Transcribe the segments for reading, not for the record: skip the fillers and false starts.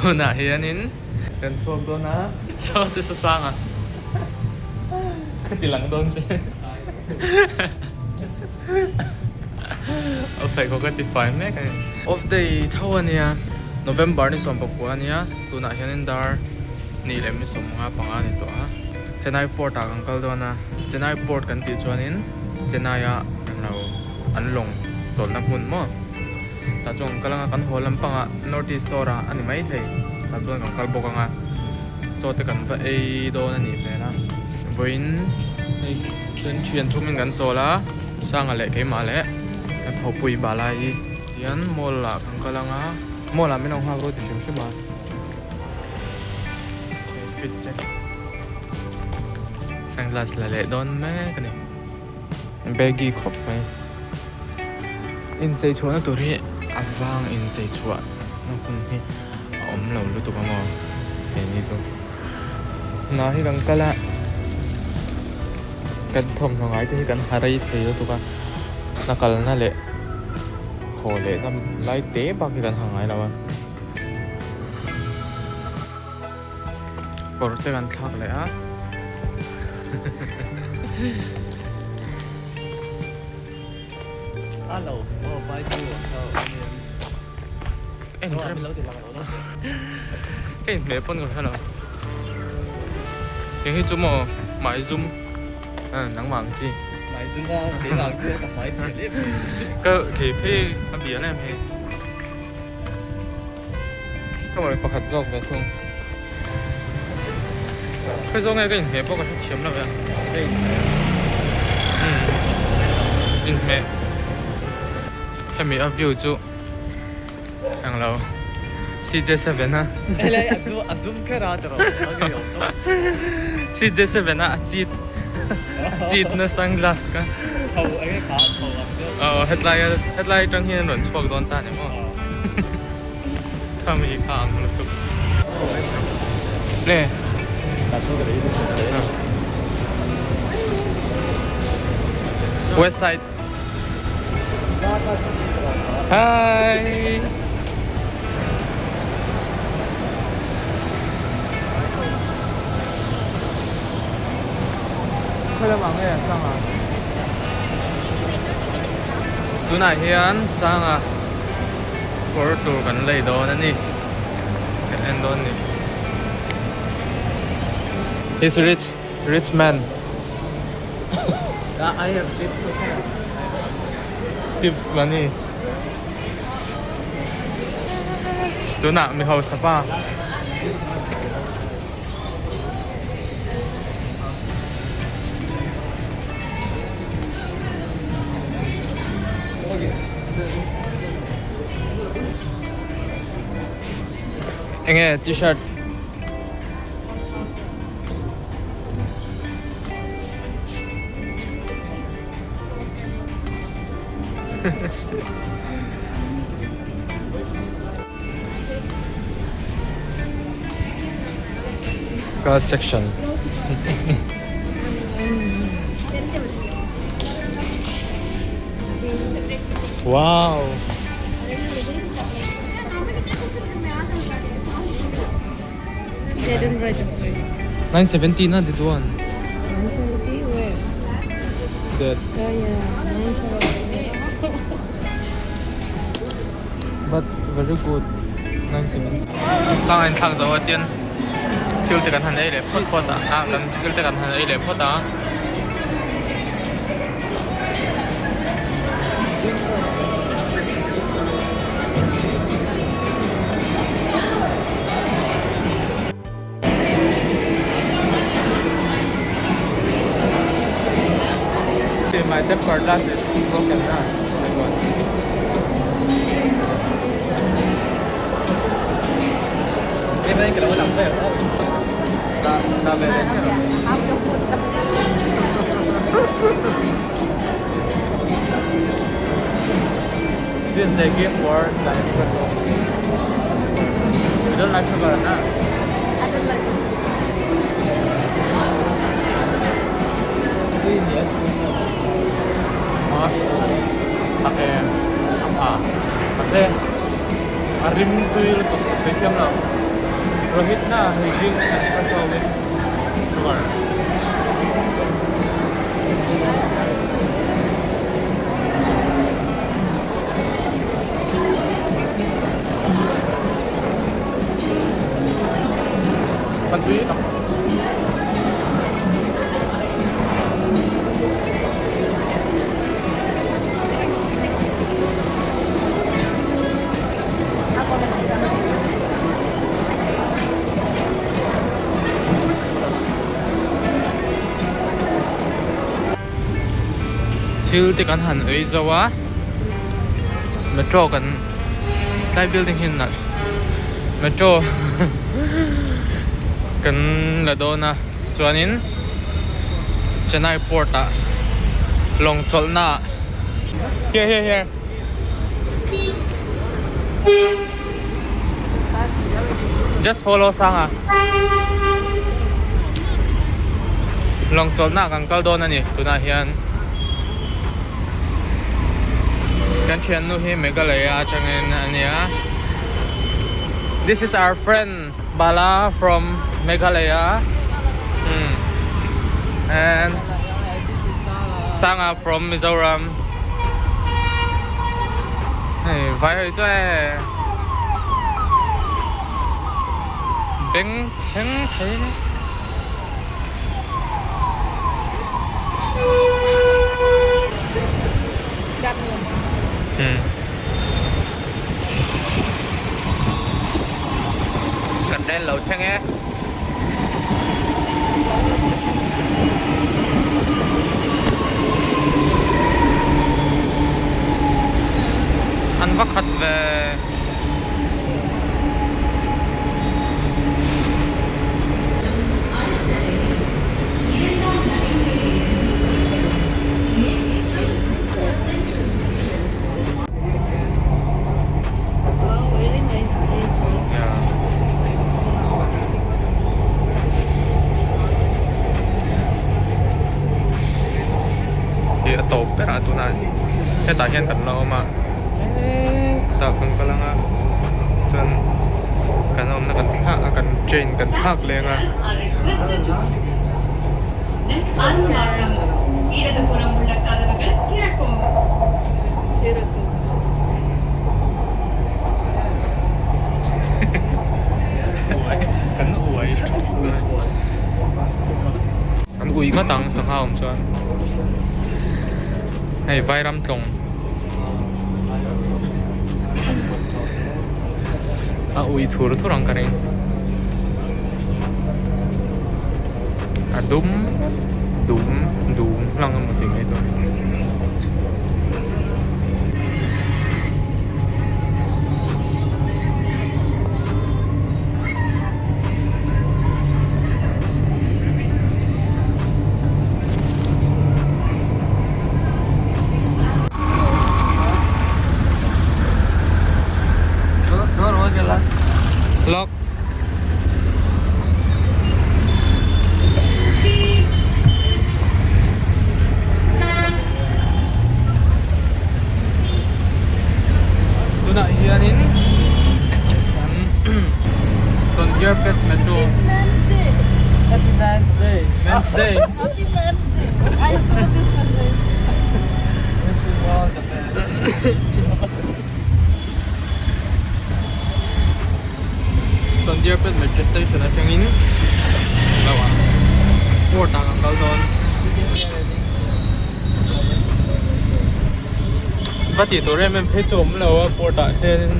Tunah hianin kan chhuak dawn a. Saw te sa sang a. Ka ti lang dawn che. A pheikhawk a ti fai mek a ni. Off day tho a nia. November ni 19 a nia. Tunah hianin dar ni leh mi 55 a ni tawh a. Chennai port ah kan kal dawn a. Chennai port kan tih chuanin Chennai ah englo an lawng chawlhna hmun maw. Tah chuan kan kal anga kan haw lampangah North East Store ah a ni maithei. Tah chuan kan kal bawk anga chaw te kan va ei dawn a nih hmel a. Vawiin hei chuan thian thumin kan chawl a, Sanga leh keimah leh kan thawhpui Balai hian mall ah kan kal anga mall ah min lo nghak ru ti hrim hrim a. Fit check sunglass la leh dawn mek a ni. Baggy khawp mai. Inchei chhuahna tur hi a vang inchei chhuah na hun hi a awm lo lutuk ang aw keini chu. Hna hi kan kal a, kan thawmhnaw ngai te hi kan ha rei thei lutuk a, hna kalna leh haw lehna lai te bak hi kan ha ngai lo a. Kawr te kan thlak leh a. Ka inhmeh pawn ka hre lo. Keng hi chu maw hmai zum nangmah ang chi. Ka thei phei a bial em hei. Ka mawlh pakhat zawk ve thung. Khawi zawk nge ka inhmeh pawh ka hre thiam lo e. Umm inhmeh hemi a view chu englo CJ7 a CJ7 a a chit a chit na sunglass kha aw hetlai hetlai atang hian a rawn chhuak dawn ta ni maw. Khami kha ang lutuk. Le. West side. Hi. Khawilamah nge Sanga? Tunah hian Sanga Kawr tur kan lei dawn a ni. Kan en dawn ni. He's rich, rich man. I have tips okay. Tips money. Tunah mi hausa pa. Enge t-shirt Girls section. Wow. They don't write the price. 970 na dito one. 970 where? That. Oh yeah, 970. But very good. 970. Sang in thlak zo a tian thil te kan han ei leh phawt phawt a. Ah kan thil te kan han ei leh phawt a. My temper glass is broken na. This they give for the espresso. You don't like sugar, na? I don't like it. Tak e, a tha. Mahse, a rim tui lutuk ka sawi thiam lo. Rohit na he drink espresso with sugar. Kan tui tak. Thil te kan han ei zo a metro kan tlai building hi nalh metro kan la dawn a chuanin Chennai port ah lawng chawlhna ah here here here. Just follow Sanga. Lawng chawlhna kan kal dawn a ni tunah hian kan thiannu hi Meghalaya atangin a nia. This is our friend Bala from Meghalaya. Hmm. And Sanga from Mizoram. Hei vai hei chu e beng chheng thei ni. Hmm. Kan ren lo thleng e. An va khat ve. Wow, very nice place. Yeah. Hi a tawp berah tunah hetah hian kan la awm a hetah kan kal ang a chuan kan awmna kan thlak a kan train kan thlak leng a. Kan uai Kan ui ngawt ang sangha awm chuan hei vairam tlawng a ui thur thur ang ka ring a dum dum dum hlang emaw tih mai tur a ni. Lock. Tunah hianin kan Tondiarpet Metro. Happy Man's Day. Happy Man's Day. Men's Day. Happy Man's Day. I saw this message. Wish you all the best. Tondiarpet Metro Station atangin lo ah port ah kan kal dawn. Va tih tur em em phei chu awm lo a port ah hianin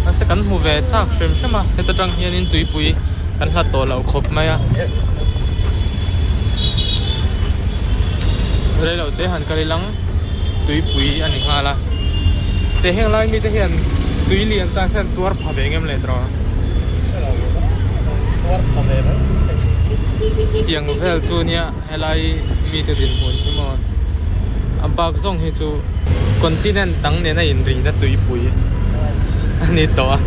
mahse kan hmu ve chak hrim hrim a heta tang hianin tuipui kan hlat tawh loh khawp mai a reilo te han kal ilang tuipui a ni nghal a te heng lai mite hian tui lian tan hian tuar pha ve ngem le tawh tiang vel chu nia helai mite dinhmun hi maw a bak zawng hi chu continent dang nena inrina tuipui a ni tawh a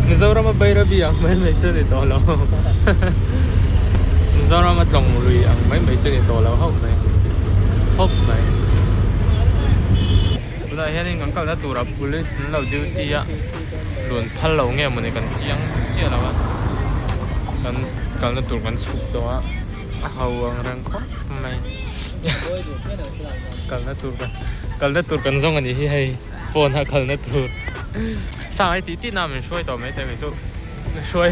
Mizoram a Bairabi ang mai mai chu a ni tawh lo Mizoram a tlawng lui ang mai mai chu a ni tawh lo hauh mai khawp mai tunah hianin kan kalna turah police an lo duty a lun phal lo nge mawni kan chiang chiah lo a. Kan kalna tur kan chhuk tawh a, a ho ang reng khawp mai. Kalna tur kan kalna tur kan zawng a nih hi hei phone a kalna tur. Sang ai tih tih na min hruai tawh mai te kei chu min hruai.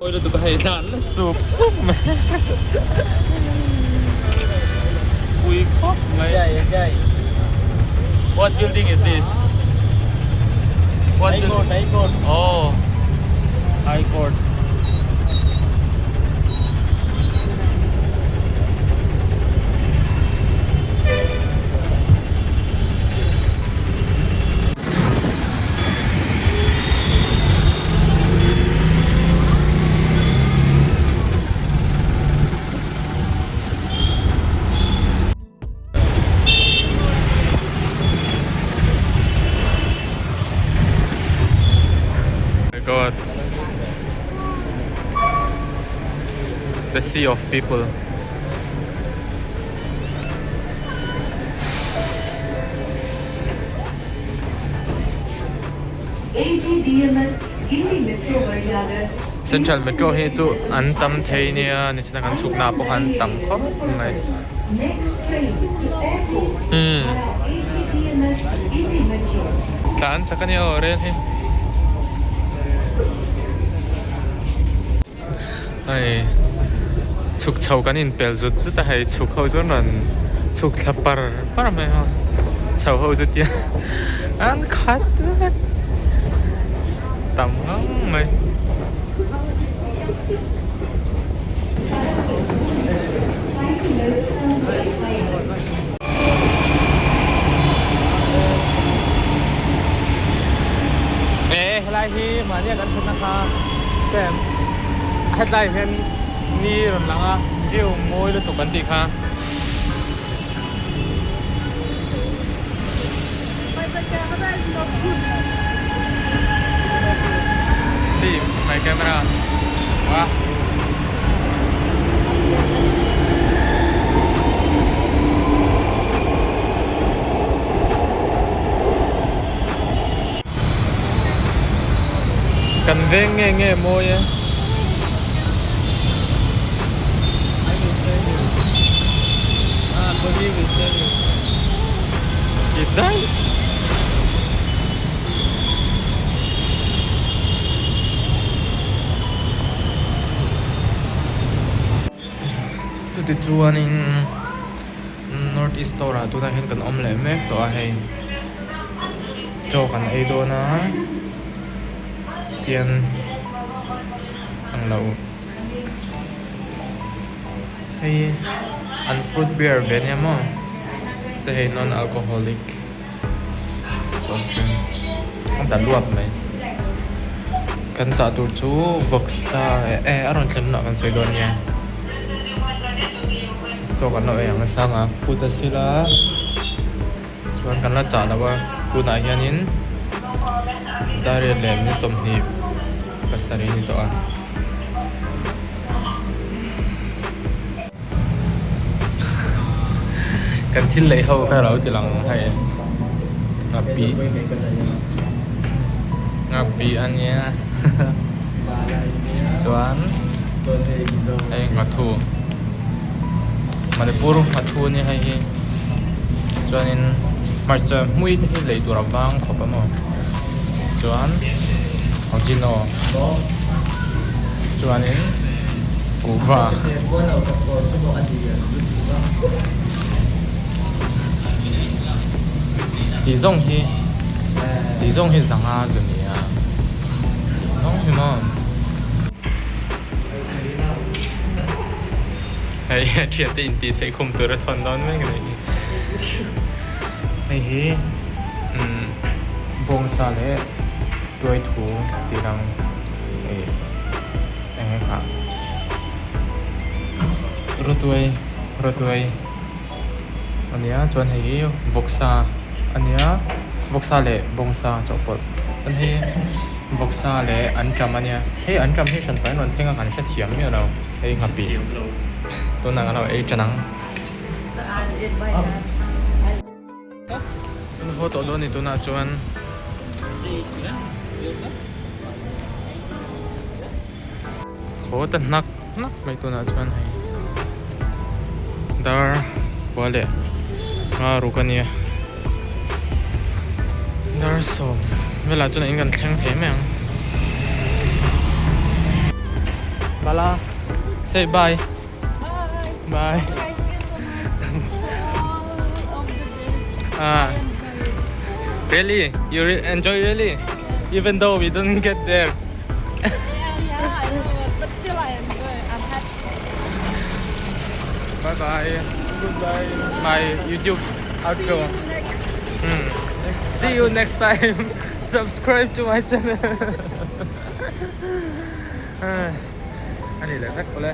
Awi lutuk a hei tlan la sup sup mai. Pui khawp mai. What building is this? What High Court, High Court. Oh, High Court. My God. The sea of people. AGDMS Guindy Metro வழியாக Central Metro hi chu an tam thei nia nichina kan chhuk na pawh khan tam khawp mai. Next train to airport Hmm. via AGDMS Guindy Metro. Tlan chak a nia aw rel hi. Hei chhuk chho kan inpel zut zut a hei chhuk ho chu an rawn chhuk thla par par mai a chho ho chu tia an khat vek tam ngang mai. E helai hi mahnia kan thutna kha tlem hetlai hian ni rawn lang a view mawi lutuk an tih kha. See my camera wah. Kan veng nge nge mawi e. Ti daih. Chuti chuanin North East Store ah tunah hian kan awm leh mek tawh a hei chaw kan ei dawn a tian ang lo hei an fruit beer ve ania maw se hei non alcoholic soft drinks a da luap mai kan chah tur chu vawksa eh a rawn thlen hunah kan sawi dawn nia. Chaw kan lo ei ang a sang a kut a sil a chuan kan la chah lo a tunah hianin dariat leh ni sawmhnih pasarih a ni tawh a. Kan thil lei ho kha lo ti lang hei nghapih nghapih a nia chuan hei nghathu Manipur nghathu a nia hei hi chuanin hmarcha hmui te hi lei tur a vang khawp a maw chuan Ajino chuanin kuhva tih zawng hi tih zawng hi zanga zu nia tih zawng hi maw hei a thiante intih theih khum tur a thawn dawn mek a nih hi hei hi umm bawngsa leh tuai thu tih lang ih eng nge kha rawtuai rawtuai a nia chuan hei hi vawksa a nia vawksa leh bawngsa chawhpawlh chuan hei vawksa leh anṭam a nia hei anṭam hi hran pahin rawn thleng a kan hrethiam miah lo hei nghapih tunah kan lo ei ṭan ang. Kan haw tawh dawn a ni tunah chuan. Haw ta hnak hnak mai tunah chuan hei dar kua leh nga ruk a nia dar sawm velah chuan in kan thleng thei mai ang Bala say bye bye ah really you re enjoy really even though we don't get there Yeah, I know, but still I enjoy. I'm happy. Bye bye. Goodbye. My YouTube outro. Next. See you next time. Subscribe to my channel. Ani leh vek awle.